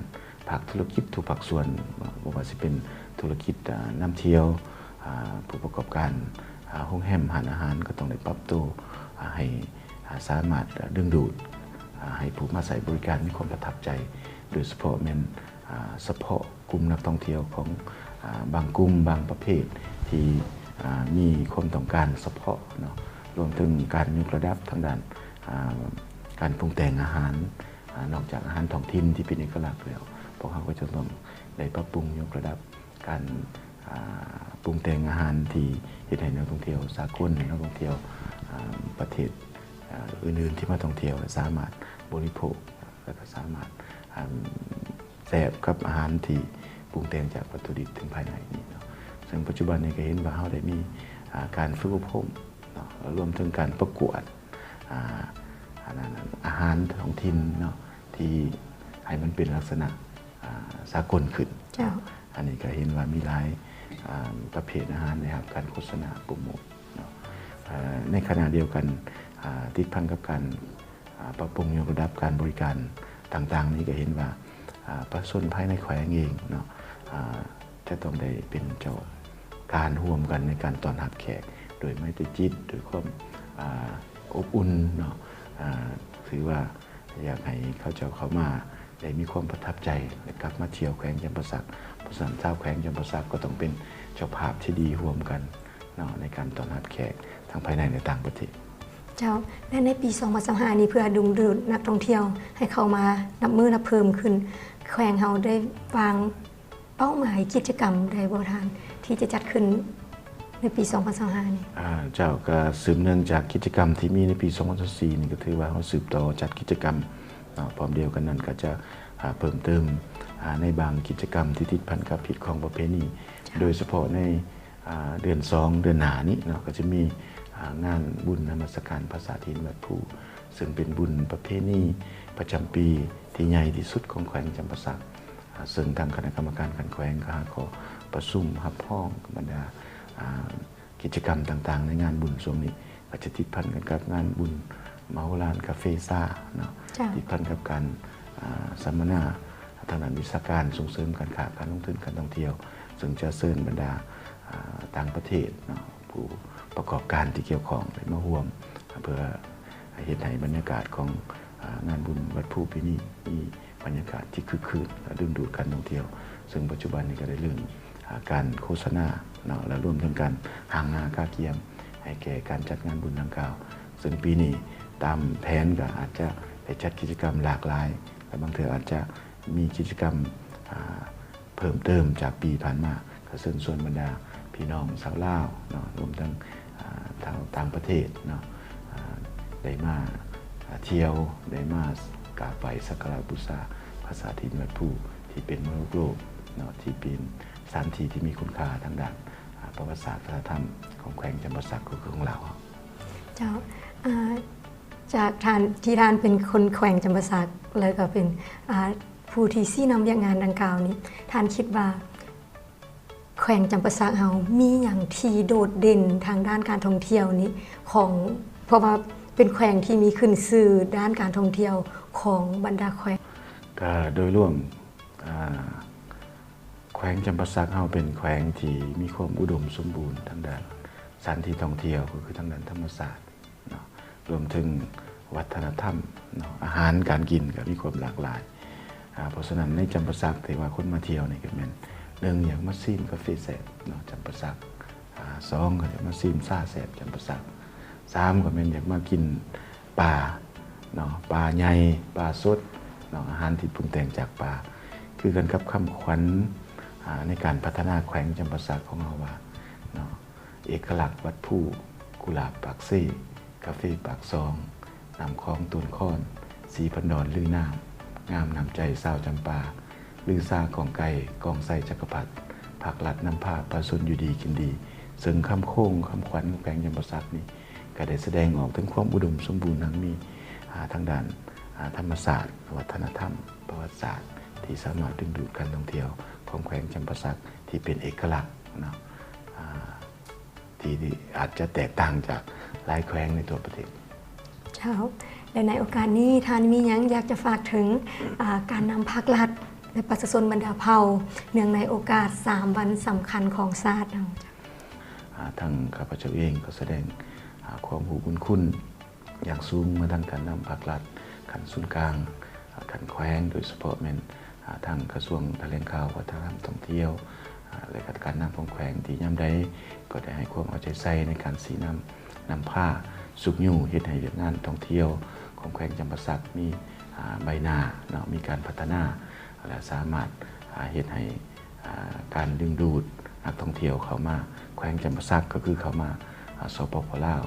ພາກທຸລະກິດທຸກພາກສ່ວນ ບໍ່ວ່າຊິເປັນທຸລະກິດ ອາ ນຳທ່ຽວ ອາ ຜູ້ປະກອບການ ອາ ໂຮງແຮມ ຮ້ານອາຫານ ກໍຕ້ອງໄດ້ປັບໂຕ ອາ ໃຫ້ ອາ ສາມາດ ອາ ດຶງດູດ ອາ ໃຫ້ຜູ້ມາໃຊ້ບໍລິການມີຄວາມປະທັບໃຈ ໂດຍສະເພາະແມ່ນ ອາ ສະເພາະກຸ່ມນັກທ່ອງທ່ຽວຂອງ ອາ ບາງກຸ່ມບາງປະເພດທີ່ ອາ ມີຄວາມຕ້ອງການສະເພາະເນາະ ລວມເຖິງການຍົກລະດັບທາງດ້ານ ອາ ການປຸງແຕ່ງອາຫານ ອາ ນອກຈາກອາຫານທ້ອງຖິ່ນທີ່ເປັນເອກະລັກແລ້ວ ພວກເຮົາກໍຈະຕ້ອງໄດ້ປັບປຸງຍົກລະດັບການ ອາ ປຸງແຕ່ງອາຫານທີ່ເຮັດໃຫ້ນັກທ່ອງທ່ຽວສາກົນ ນັກທ່ອງທ່ຽວ ອາ ປະເທດ ອາ ອື່ນໆທີ່ມາທ່ອງທ່ຽວສາມາດບໍລິໂພກ ແລະ ກໍສາມາດ ອາ ແຊບກັບອາຫານທີ່ປຸງແຕ່ງຈາກວັດຖຸດິບທາງພາຍໃນນີ້ເນາະ. ເຊິ່ງປັດຈຸບັນນີ້ກໍເຫັນວ່າເຮົາໄດ້ມີ ອາ ການຝຶກອົບຮົມເນາະ ລວມເຖິງການປະກວດ ອາ ອັນນັ້ນ ອາຫານທ້ອງຖິ່ນເນາະ ທີ່ໃຫ້ມັນເປັນລັກສະນະ ອາ ສາກົນຂຶ້ນ. ເຈົ້າ. ອັນນີ້ກໍເຫັນວ່າມີຫຼາຍ ອາ ປະເພດອາຫານໄດ້ຮັບການໂຄສະນາໂປຣໂມດເນາະ. ເອີ ໃນຂະນະດຽວກັນ ອາ ຕິດພັນກັບການ ອາ ປັບປຸງຍົກລະດັບການບໍລິການຕ່າງໆນີ້ ກໍເຫັນວ່າ ອາ ປະຊາຊົນພາຍໃນແຂວງເອງເນາະ ອາ ຈະຕ້ອງໄດ້ເປັນເຈົ້າການຮ່ວມກັນໃນການຕ້ອນຮັບແຂກ ໂດຍໄມຕີຈິດ ໂດຍຄວາມ ອາ ອົບອຸ່ນເນາະ ອາ ຖືວ່າ ຢາກໃຫ້ເຂົາເຈົ້າເຂົ້າມາໄດ້ມີຄວາມປະທັບໃຈ ແລະ ກັບມາທ່ຽວແຂວງຈຳປາສັກ. ເພາະສະນັ້ນ ຊາວແຂວງຈຳປາສັກກໍຕ້ອງເປັນເຈົ້າພາບທີ່ດີຮ່ວມກັນເນາະ ໃນການຕ້ອນຮັບແຂກທັງພາຍໃນ ແລະ ຕ່າງປະເທດ. ເຈົ້າ ແລະ ໃນປີສອງພັນຊາວຫ້ານີ້ ເພື່ອດຶງດູດນັກທ່ອງທ່ຽວໃຫ້ເຂົ້າມານັບມື້ນັບເພີ່ມຂຶ້ນ, ແຂວງເຮົາໄດ້ວາງ ເປົ້າໝາຍກິດຈະກຳໃດບໍ່ທ່ານ ທີ່ຈະຈັດຂຶ້ນໃນປີສອງພັນຊາວຫ້ານີ້? ອາ ເຈົ້າ ກໍສືບເນື່ອງຈາກກິດຈະກຳທີ່ມີໃນປີສອງພັນຊາວສີ່ນີ້ ກໍຖືວ່າເຮົາສືບຕໍ່ຈັດກິດຈະກຳເນາະ. ພ້ອມດຽວກັນນັ້ນກໍຈະ ອາ ເພີ່ມເຕີມ ອາ ໃນບາງກິດຈະກຳທີ່ຕິດພັນກັບຮີດຄອງປະເພນີ ເຈົ້າ ໂດຍສະເພາະໃນ ອາ ເດືອນສອງ ເດືອນໜ້ານີ້ເນາະ ກໍຈະມີ ອາ ງານບຸນນະມັດສະການພະສາທິນວັດພູ ເຊິ່ງເປັນບຸນປະເພນີປະຈຳປີທີ່ໃຫຍ່ທີ່ສຸດຂອງແຂວງຈຳປາສັກ. ອາ ເຊິ່ງທາງຄະນະກຳມະການຂັ້ນແຂວງກໍຫາກໍປະຊຸມຮັບຮອງບັນດາ ອາ ກິດຈະກຳຕ່າງໆໃນງານບຸນຊ່ວງນີ້ ກໍຈະຕິດພັນກັນກັບງານບຸນມະໂຫລານກາເຟຊາເນາະ ເຈົ້າ ຕິດພັນກັບການ ອາ ສຳມະນາທາງດ້ານວິຊາການ ສົ່ງເສີມການຄ້າການລົງທຶນການທ່ອງທ່ຽວ ເຊິ່ງຈະເຊີນບັນດາ ອາ ຕ່າງປະເທດເນາະ ຜູ້ປະກອບການທີ່ກ່ຽວຂ້ອງໄດ້ມາຮ່ວມ ເພື່ອເຮັດໃຫ້ບັນຍາກາດຂອງ ອາ ງານບຸນວັດພູປີນີ້ມີບັນຍາກາດທີ່ຄຶກຄື້ນ ແລະ ດຶງດູດການທ່ອງທ່ຽວ. ເຊິ່ງປັດຈຸບັນນີ້ກໍໄດ້ເລີ່ມ ອາ ການໂຄສະນາເນາະ ແລະ ລວມເຖິງການຮ່າງໜ້າກະກຽມໃຫ້ແກ່ການຈັດງານບຸນດັ່ງກ່າວ. ເຊິ່ງປີນີ້ຕາມແຜນກໍອາດຈະໄດ້ຈັດກິດຈະກຳຫຼາກຫຼາຍ ແລະ ບາງເທື່ອອາດຈະມີກິດຈະກຳ ອາ ເພີ່ມເຕີມຈາກປີຜ່ານມາ ກໍເຊີນຊວນບັນດາພີ່ນ້ອງຊາວລາວເນາະ ລວມທັງ ອາ ຊາວຕ່າງປະເທດເນາະ ອາ ໄດ້ມາ ອາ ທ່ຽວ ໄດ້ມາກາບໄຫວ້ສັກກາລະບູຊາພະສາທິນວັດພູ ທີ່ເປັນມໍລະດົກໂລກເນາະ ທີ່ເປັນສະຖານທີ່ທີ່ມີຄຸນຄ່າທາງດ້ານ ອາ ປະຫວັດສາດວັດທະນະທຳຂອງແຂວງຈຳປາສັກ ກໍຄືຂອງລາວເຮົາ. ເຈົ້າ ອາ ຈາກທ່ານ ທີ່ທ່ານເປັນຄົນແຂວງຈຳປາສັກ ແລ້ວກໍເປັນ ອາ ຜູ້ທີ່ຊີ້ນຳວຽກງານດັ່ງກ່າວນີ້ ທ່ານຄິດວ່າແຂວງຈຳປາສັກເຮົາມີຫຍັງທີ່ໂດດເດັ່ນທາງດ້ານການທ່ອງທ່ຽວນີ້ຂອງ ເພາະວ່າເປັນແຂວງທີ່ມີຂຶ້ນຊື່ດ້ານການທ່ອງທ່ຽວຂອງບັນດາແຂວງ? ກະໂດຍລວມ ອາ ແຂວງຈຳປາສັກເຮົາເປັນແຂວງທີ່ມີຄວາມອຸດົມສົມບູນທາງດ້ານສະຖານທີ່ທ່ອງທ່ຽວ ກໍຄືທາງດ້ານທຳມະຊາດເນາະ ລວມເຖິງວັດທະນະທຳເນາະ ອາຫານການກິນກໍມີຄວາມຫຼາກຫຼາຍ. ອາ ເພາະສະນັ້ນໃນຈຳປາສັກທີ່ວ່າຄົນມາທ່ຽວນີ້ກໍແມ່ນ ໜຶ່ງ ຢາກມາຊີມກາເຟແຊບເນາະ ຈຳປາສັກ ອາ ສອງ ກໍຢາກມາຊີມຊາແຊບຈຳປາສັກ ສາມ ກໍແມ່ນຢາກມາກິນປາເນາະ ປາໃຫຍ່ ປາສົດເນາະ ອາຫານທີ່ປຸງແຕ່ງຈາກປາ ຄືກັນກັບຄຳຂວັນ ອາ ໃນການພັດທະນາແຂວງຈຳປາສັກຂອງເຮົາວ່າເນາະ ເອກະລັກວັດພູ ກຸຫຼາບປາກເຊ ກາເຟປາກຊ່ອງ ນ້ຳຂອງໂຕນຄອນ ສີພັນດອນລືນາມ ງາມນ້ຳໃຈຊາວຈຳປາ ລືຊາກ້ອງໄກ ກອງໄຊຈັກກະພັດ ພັກລັດນຳພາປະຊາຊົນຢູ່ດີກິນດີ. ເຊິ່ງຄຳໂຄງຄຳຂວັນຂອງແຂວງຈຳປາສັກນີ້ ກໍໄດ້ສະແດງອອກເຖິງຄວາມອຸດົມສົມບູນທັງມີ ອາ ທາງດ້ານ ອາ ທຳມະຊາດ ວັດທະນະທຳ ປະຫວັດສາດ ທີ່ສາມາດດຶງດູດການທ່ອງທ່ຽວຂອງແຂວງຈຳປາສັກ ທີ່ເປັນເອກະລັກເນາະ ອາ ທີ່ອາດຈະແຕກຕ່າງຈາກຫຼາຍແຂວງໃນທົ່ວປະເທດ. ເຈົ້າ ແລະ ໃນໂອກາດນີ້ ທ່ານມີຫຍັງຢາກຈະຝາກເຖິງ ອາ ການນຳພັກລັດ ແລະ ປະຊາຊົນບັນດາເຜົ່າ ເນື່ອງໃນໂອກາດສາມວັນສຳຄັນຂອງຊາດເຮົາ? ອາ ທາງຂ້າພະເຈົ້າເອງກໍສະແດງ ອາ ຄວາມຮູ້ບຸນຄຸນ ຢ່າງສູງມາທາງການນຳພັກລັດຂັ້ນສູນກາງ, ຂັ້ນແຂວງ, ໂດຍສະເພາະແມ່ນ ອາ ທາງກະຊວງຖະແຫຼງຂ່າວ, ວັດທະນະທຳ, ທ່ອງທ່ຽວ ອາ ແລະ ການນຳຂອງແຂວງ ທີ່ຍາມໃດກໍໄດ້ໃຫ້ຄວາມເອົາໃຈໃສ່ໃນການຊີ້ນຳ, ນຳພາ, ຊຸກຍູ້ເຮັດໃຫ້ວຽກງານທ່ອງທ່ຽວຂອງແຂວງຈຳປາສັກມີ ອາ ໃບໜ້າເນາະ, ມີການພັດທະນາ ແລະ ສາມາດ ອາ ເຮັດໃຫ້ ອາ ການດຶງດູດນັກທ່ອງທ່ຽວເຂົ້າມາແຂວງຈຳປາສັກ ກໍຄືເຂົ້າມາ ອາ ສປປ ລາວ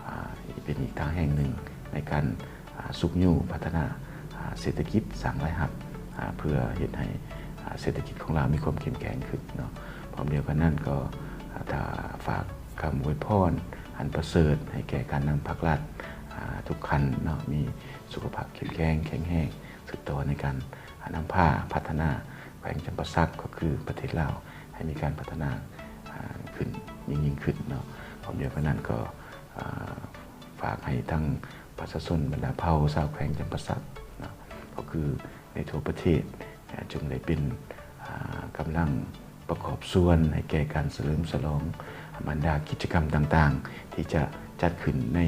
ອາ ເປັນອີກທາງແຫ່ງໜຶ່ງໃນການ ອາ ຊຸກຍູ້ພັດທະນາ ອາ ເສດຖະກິດ ສ້າງລາຍຮັບ ອາ ເພື່ອເຮັດໃຫ້ ອາ ເສດຖະກິດຂອງລາວມີຄວາມເຂັ້ມແຂງຂຶ້ນເນາະ. ພ້ອມດຽວກັນນັ້ນກໍ ອາ ຖ້າຝາກຄຳອວຍພອນອັນປະເສີດໃຫ້ແກ່ການນຳພັກລັດ ອາ ທຸກຂັ້ນເນາະ ມີສຸຂະພາບເຂັ້ມແຂງ ແຂງແຮງ ສືບຕໍ່ໃນການ ອາ ນຳພາພັດທະນາແຂວງຈຳປາສັກ ກໍຄືປະເທດລາວ ໃຫ້ມີການພັດທະນາ ອາ ຂຶ້ນຍິ່ງໆຂຶ້ນເນາະ. ພ້ອມດຽວກັນນັ້ນກໍ ອາ ຝາກໃຫ້ທັງປະຊາຊົນບັນດາເຜົ່າຊາວແຂວງຈຳປາສັກເນາະ ກໍຄືໃນທົ່ວປະເທດ ອາ ຈົ່ງໄດ້ເປັນ ອາ ກຳລັງປະກອບສ່ວນໃຫ້ແກ່ການສະເຫຼີມສະຫຼອງບັນດາກິດຈະກຳຕ່າງໆ ທີ່ຈະຈັດຂຶ້ນໃນ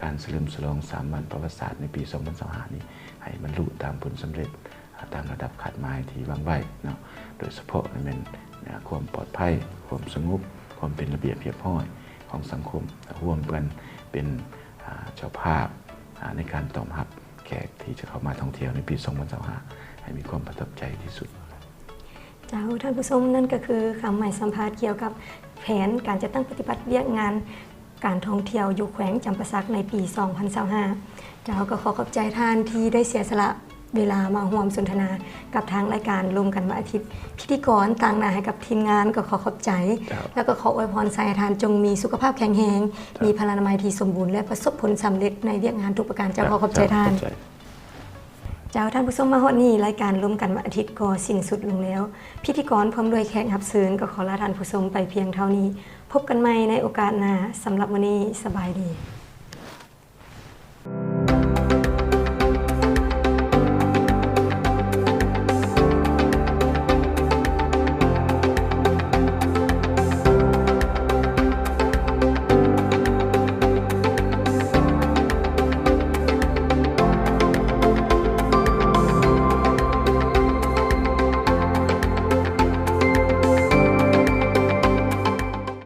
ການສະເຫຼີມສະຫຼອງສາມວັນປະຫວັດສາດໃນປີສອງພັນຊາວຫ້ານີ້ ໃຫ້ບັນລຸຕາມຜົນສຳເລັດ ອາ ຕາມລະດັບຄາດໝາຍທີ່ວາງໄວ້ເນາະ, ໂດຍສະເພາະແມ່ນ ອາ ຄວາມປອດໄພ, ຄວາມສະຫງົບ, ຄວາມເປັນລະບຽບຮຽບຮ້ອຍຂອງສັງຄົມ, ຮ່ວມກັນເປັນ ອາ ເຈົ້າພາບ ອາ ໃນການຕ້ອນຮັບແຂກທີ່ຈະເຂົ້າມາທ່ອງທ່ຽວໃນປີສອງພັນຊາວຫ້າ ໃຫ້ມີຄວາມປະທັບໃຈທີ່ສຸດ. ເຈົ້າ ທ່ານຜູ້ຊົມ, ນັ້ນກໍຄືຄຳໃຫ້ສຳພາດກ່ຽວກັບແຜນການຈັດຕັ້ງປະຕິບັດວຽກງານການທ່ອງທ່ຽວຢູ່ແຂວງຈຳປາສັກໃນປີສອງພັນຊາວຫ້າ. ເຈົ້າ ກໍຂໍຂອບໃຈທ່ານທີ່ໄດ້ເສຍສະຫຼະເວລາມາຮ່ວມສົນທະນາກັບທາງລາຍການລົມກັນວັນອາທິດ. ພິທີກອນຕາງໜ້າໃຫ້ກັບທີມງານກໍຂໍຂອບໃຈ ເຈົ້າ ແລ້ວກໍຂໍອວຍພອນໃສ່ໃຫ້ທ່ານຈົ່ງມີສຸຂະພາບແຂງແຮງ, ເຈົ້າ ມີພະລານາໄມທີ່ສົມບູນ ແລະ ປະສົບຜົນສຳເລັດໃນວຽກງານທຸກປະການ. ເຈົ້າ ເຈົ້າ ຂໍຂອບໃຈທ່ານ. ເຈົ້າ ທ່ານຜູ້ຊົມ, ມາຮອດນີ້ລາຍການລົມກັນວັນອາທິດກໍສິ້ນສຸດລົງແລ້ວ. ພິທີກອນພ້ອມດ້ວຍແຂກຮັບເຊີນກໍຂໍລາທ່ານຜູ້ຊົມໄປພຽງເທົ່ານີ້. ພົບກັນໃໝ່ໃນໂອກາດໜ້າ. ສຳລັບມື້ນີ້ ສະບາຍດີ.